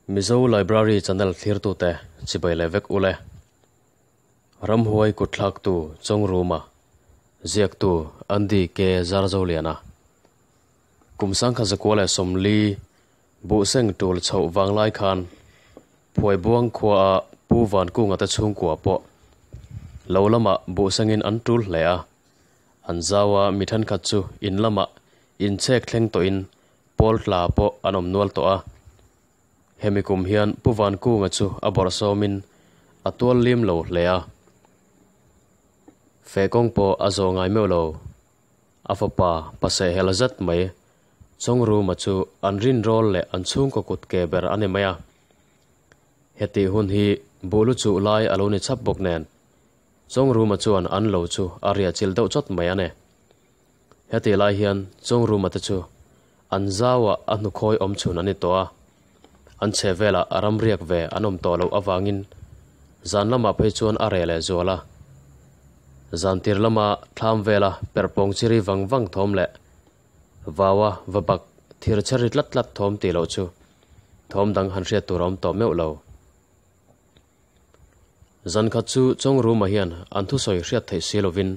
Mizo Library channel thlirtute chibai leh vek ule. Ramhuai kutthlaktu Chawngruma, ziaktu Andy K Zarzoliana. Kum sangkhat zakua leh sawmli buhseng tul chhoh vanglai khan Phuaibuang khuaah Pu Vankunga te chhungkua pawh lo lamah buhsengin an tul hle a. An zau a, mi thenkhat chu in lamah inchhek thleng tawhin pawl tla pawh an awm nual tawh a. Hemi kum hian Pu Vankunga chu a bawrhsawmin a tual lim lo hle a. Feh kawng pawh a zawh ngai meuh lo. A fapa pasehhel zet mai Chawngruma chu an rinrawl leh an chhungkaw kut ke ber a ni mai a. Hetih hun hi buhlu chuh lai a lo ni chap bawk nen Chawngruma chuan an lo chu a riah chilh deuh chawt mai a ni. Hetih lai hian Chawngruma te chu an zauah a hnukhawi awm chhun an ni tawh a, an chhe velah a ram riak ve an awm tawh loh avangin zan lamah phei chuan a reh leh zual a. Zan tir lama thlam vela perhpawng chiri vang vang thawm leh vaua va bak thir chhe ri tlat tlat thawm tih loh chu thawm dang han hriat tur a awm tawh meuh lo. Zan khat chu Chawngruma hian an thusawi hriat theih si lovin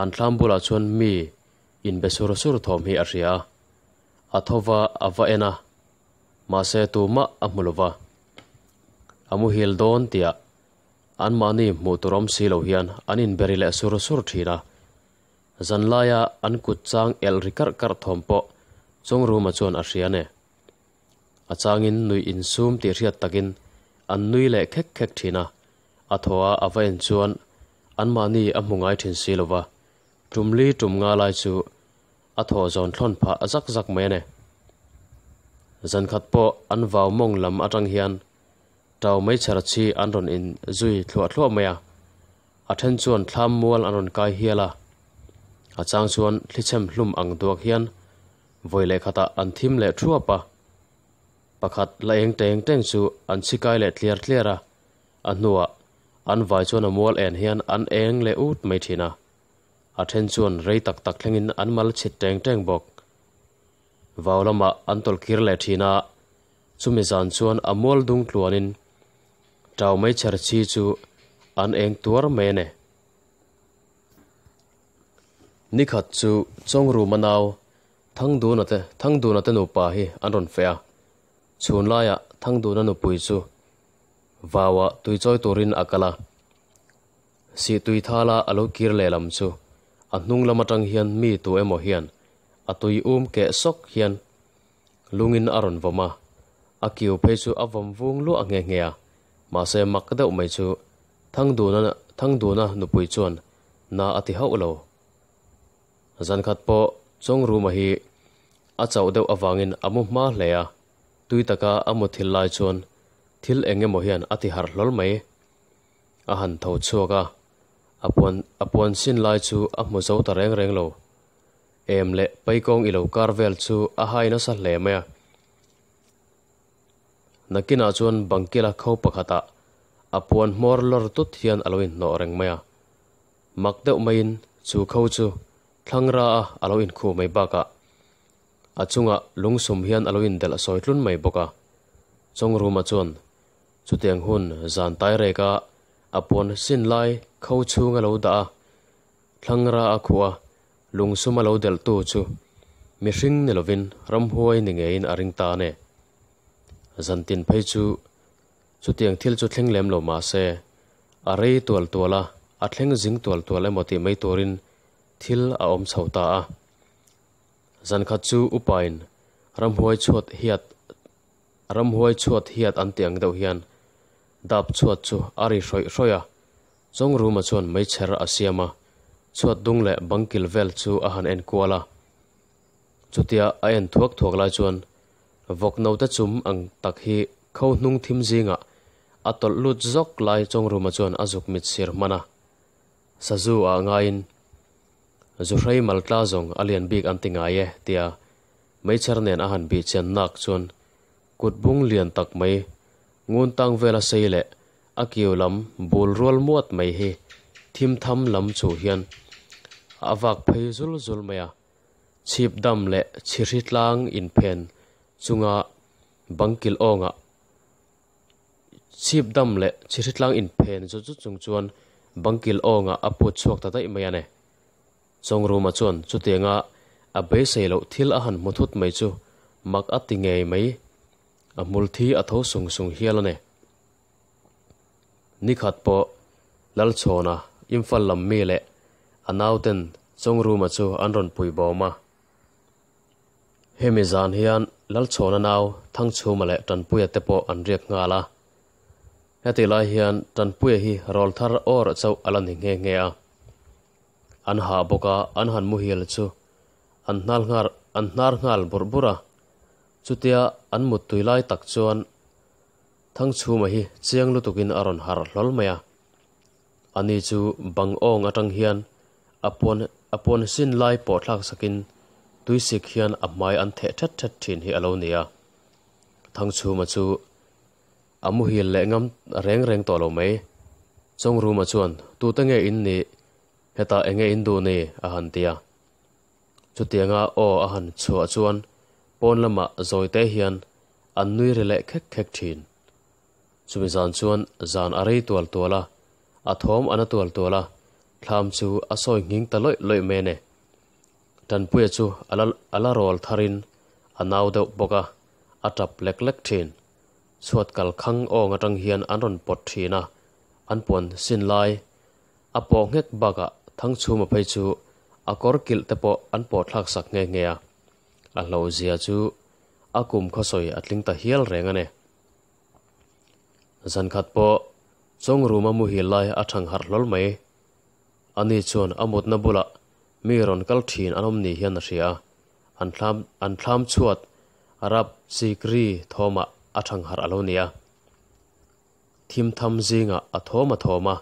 an thlam bulah chuan mi inbe sur sur thawm hi a hria a, a tho va a va en a, mahse tumah a hmu lova. A muhil dawn tiah anmahni hmuh tur awm si lo hian an inberi leh sur sur thin a. Zanlaia an kut chang elh ri karh karh thawm pawh Chawngruma chuan a hria ne. A changin nuih insum tih hriat takin an nui leh khek khek thin a, a thaw a a va en chuan anmahni a hmu ngai thin si lova, tum li tum nga lai chu a thaw zawn thlawn phah zak zak mai a ni. Zan khat pawh an vau mawng lam atang hian tau meichher chi an rawn in zui thluah thluah mai a, a then chuan thlam mual an rawn kai hial a, a chang chuan thlichhem hlum ang duak hian Vawi leh khatah an thim leh thuap a, pakhat la eng teng teng chu an chhikai leh tliar tliar a, a hnuah an vai chuan a mual en hian an eng leh ut mai thin a, a then chuan rei tak tak thlengin an mal chhit teng teng bawk. Vau lamah an tawlhkir leh thin a, chumi zan chuan a mual dung tluanin tau mai chher chi chu an eng tuar mai a ni. Nikhat chu Chawngruma nau Thangduna te Thangduna te nupa hi an rawn feh a, chhun laiah Thangduna nupui chu vauah tui chawi turin a kal a, sih tui thala a lo kir lehlam chu a hnung lam atang hian mi tu emaw hian a tui um keh sawk hian lungin a rawn vawm a, a kiu phei chu a vawm vung luah nghe nghe a, mahse mak deuh mai chu Thangduna Thangduna nupui chuan na a ti hauh lo. Zan khat pawh Chawngruma hi a chauh deuh avangin a mu hma hle a, tui taka a mu thil lai chuan thil eng emaw hian a ti harh hlawl mai. A han tho chhuak a, a puan a puan sin lai chu a hmu zo ta reng reng lo. Em leh paikawng i lo kar vel chu a hai nasa hle mai a. Nakinah chuan bangkila kho pakhatah a puan hmawr lawr tut hian a lo inhnawh reng mai a. Mak deuh maiin chu kho chu thlang ra a a lo inkhuh mai bakah a chungah lungsum hian a lo indelh sawi tlun mai bawk a. Chawngruma chuan chutiang hun zan tai reka a puan sin lai kho chhung a lo dah a, thlang ra a khuh a, lungsum a lo delhtu chu mihring ni lovin ramhuai ni ngeiin a ring ta a ni. Zantin phei chu Chutiang thil chu thleng lem lo mah se, a rei tual tual a, a thleng zing tual tual emaw tih mai turin thil a awm chho ta a. Zankhat chu upain ramhuai chhuat hiat ramhuai chhuat hiat an tih ang deuh hian dap chhuat chu a ri hrawih hrawih a, Chawngruma chuan meichher a siam a, chhuat dung leh bangkil vel chu a han en kual a. Chutia a en thuak thuak lai chuan vawk note chum ang tak hi kho hnung thim zingah a tawlh lut zawk lai Chawngruma chuan a zuk mit sir hman a. Sazu ah ngaiin Zuhrei maltla zawng a lian bik an ti ngai e tia meichher nen a han bih chian nak chuan kut bung lian tak mai ngun tang vela sei leh a kiu lam bul rual muat mai hi thim tham lam chuh hian a vak phei zul zul mai a. Chhip dam leh chhihri tlang inphen chunga bangkil awngah Chhip dam leh chhihritlang inphen zut zut chung chuan bangkil awngah a put chhuak ta daih mai a ni. Chawngruma chuan chutianga a beisei loh thil a han hmu thut mai chu mak a ti ngei mai. A hmul thi a tho sung sung hial a ni. Nikhat pawh Lalchhawna Imphal lam mi leh a nauten Chawngruma chu an rawn pui bawm a. Hemi zan hian Lalchhawna nau Thangchhuma leh Tanpuia te pawh an riak nghal a. Hetih lai hian Tanpuia hi rawl thar awr chauh a la ni nghe nghe a. An hah bawk a, an han muhil chu an hnal nghal an hnar nghal burh burh a. Chutia an muttui lai tak chuan Thangchhuma hi chiang lutukin a rawn harh hlawl mai a. Ani chu bang awng atang hian a puan a puan sin lai pawh thlak sakin tuisik hian a hmai an theh thet thet thin hi a lo ni a. Thangchhuma chu a muhil leh ngam reng reng tawh lo mai. Chawngruma chuan, Tute nge in nih? Hetah enge in duh ni? a han ti a. Chutianga aw a han chhuah chuan pawn lamah zawite hian an nui ri leh khek khek thin. Chumi zan chuan zan a rei tual tual a, a thawm a na tual tual a, thlam chu a sawi nghing ta lawih lawih mai a ni. Tanpuia chu a la a la rawl tharin a nau deuh bawk a, a tap lek lek thin. Chhuat kal khang awng atang hian an rawn pawt thin a, an puan sin lai a pawh nghek bakah Thangchhuma phei chu a kawr kilh te pawh an pawh thlak sak nghe nghe a, a hlauhzia chu a kum khawsawi a tling ta hial reng a ni. Zan khat pawh Chawngruma muhil lai a thang harh hlawl mai. Ani chuan a mutna bulah mi rawn kal thin an awm ni hian a hria a, an thlam an thlam chhuat rap chik ri thawmah a thang harh a lo ni a. Thim tham zingah a thawm a thawm a,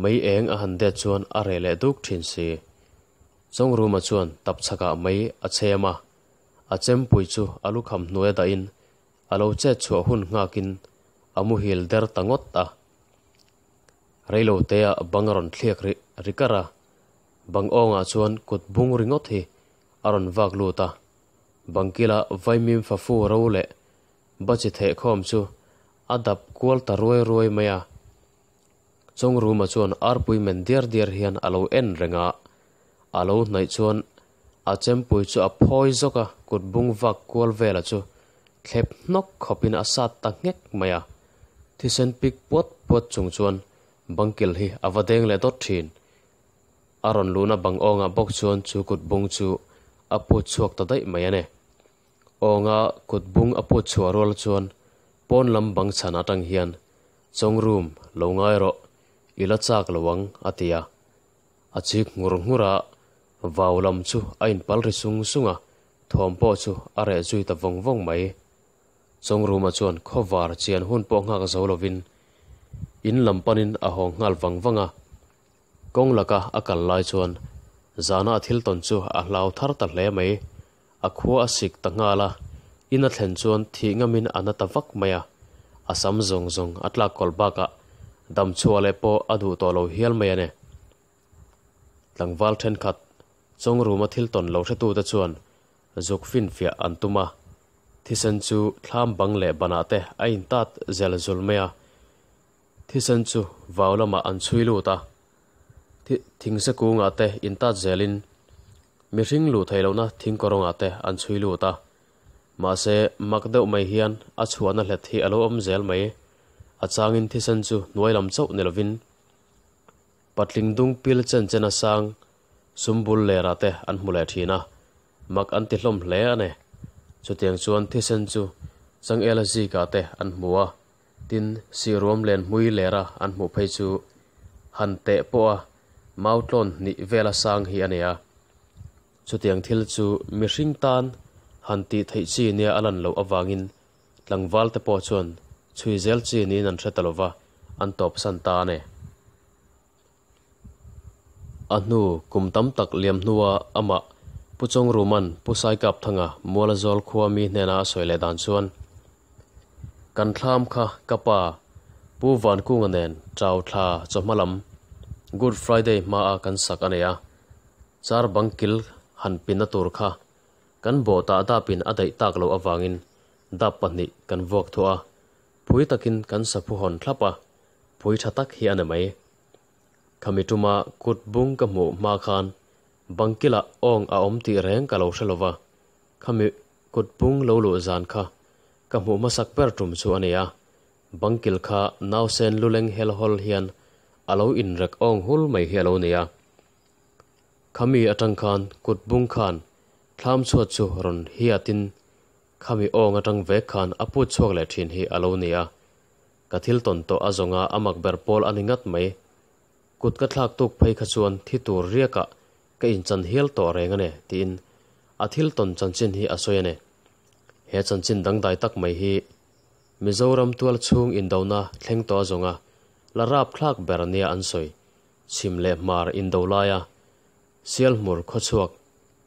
mei eng a han det chuan a reh leh duk thin si. Chawngruma chuan tapchhakah mei a chhem a, a chempui chu a lukham hnuaia dahin A lo chet chhuah hun nghakin a muhil der ta ngawt a. Reilo tea bang a rawn thliak ri ri kar a, bang awngah chuan kut bung ringawt hi a rawn vak lut a. Bang kila vaimim fafu ro leh bachi thehkhawm chu a dap kual ta ruai ruai mai a. Chawngruma chuan arpui men diar diar hian a lo en reng a, a lo hnaih chuan a chempui chu a phawi zawk a, kut bung vak kual vela chu thlep hnawk khawpin a sat ta nghek mai a. Thisen pik puat puat chung chuan bangkil hi a va deng leh dawt thin. A rawn luhna bang awngah bawk chuan chu kut bung chu a put chhuak ta daih mai a ni. Awnga kut bung a put chhuah rual chuan pawn lam bang chhan atang hian Chawng room lo ngai rawh, i la chak lo ang, a ti a. A chik nghur nghur a, vau lam chu a inpal ri sung sung a, thawm pawh chu a reh zui ta vawng vawng mai. Chawng room-a chuan khawvar chian hun pawh nghak zo lovin in lam panin a haw nghal vang vang a. Kawng laka a kal lai chuan zana a thil tawn chu a hlau thar ta hle mai. A khua a sik ta nghal a, in a thlen chuan thih ngamin a na ta vak mai a, a sam zawng zawng a tlak kawlh bakah damchhuah leh pawh a duh tawh lo hial mai a ni. Tlangval thenkhat Chawngruma thil tawn lo hretute chuan zuk finfiah an tum a, thisen chu thlam bang leh banah te a intat zel zul mai a, thisen chu vau lamah an chhui lut a, thingse kungah te intat zelin Mihring luh theih lohna thing kawrawngah te an chhui lut a, mahse mak deuh mai hian a chhuahna hlet hi a lo awm zel mai. A changin thisen chu hnuai lam chauh ni lovin patling dung pil chen chen a sang sum bul lerah te an hmu leh thin a, mak an ti hlawm hle a ni. Chutiang chuan thisen chu changela zikah te an hmu a, tin sihruam len hmui lera an hmuh phei chu han teh pawh a mau tlawn hnih vela sang hi a ni a. Chutiang thil chu mihring tan han tih theih chi nia a lan loh avangin tlangval te pawh chuan chhui zel chi niin an hre ta lova, an tawpsan ta a ni. A hnu kum tam tak liam hnua amah Pu Chawngruma'n Pu Saikapthanga Mualazawl khua mi hnena a sawi leh dan chuan, Kan thlam kha ka pa Pu Vankunga nen chau thla chawhma lam Good Friday hmaa kan sak a nei a, char bang kil han pinna tur kha kan bawhtah dapin a daih tak loh avangin dap pahnih kan vuak thuah a. Phui takin kan saphu hawn thlap a, phui tha tak hi a ni mai. Khami tuma kut bung ka hmuh hma khan bangkilah awng a awm tih reng ka lo hre lova, khami kut bung lo luh zan kha ka hmuh hmasak ber tum chu a ni a, bangkil kha nausen luleng helhawl hian a lo inrek awng hul mai hi a lo ni a. Khami atang khan kut bung khan thlam chhuat chu rawn hiatin khami awng atang vek khan a put chhuak leh thin hi a lo ni a. Ka thil tawn tawh a zawnga a mak ber pawl a ni ngat mai. Kut ka thlak tuk phei kha chuan thi tur riakah ka inchan hial tawh reng a ni, tiin a thil tawn chanchin hi a sawi a ni. He chanchin dangdai tak mai hi Mizoram tual chhung indona thleng tawh a zawnga la rap thlak ber nia an sawi. Chhim leh hmar indo laia Sialhmur khawchhuak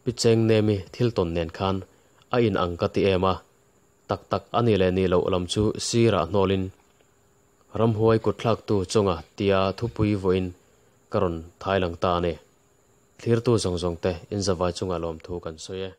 Pi Cheng Nemi thil tawn nen khan a in ang ka ti em a, tak tak a ni leh ni loh lam chu sirah hnawlin ramhuai kutthlaktu chunga tia thupui vawiin ka rawn thai lang ta a ni. Thlirtu zawng zawng te inzavai chunga lawmthu kan sawi e.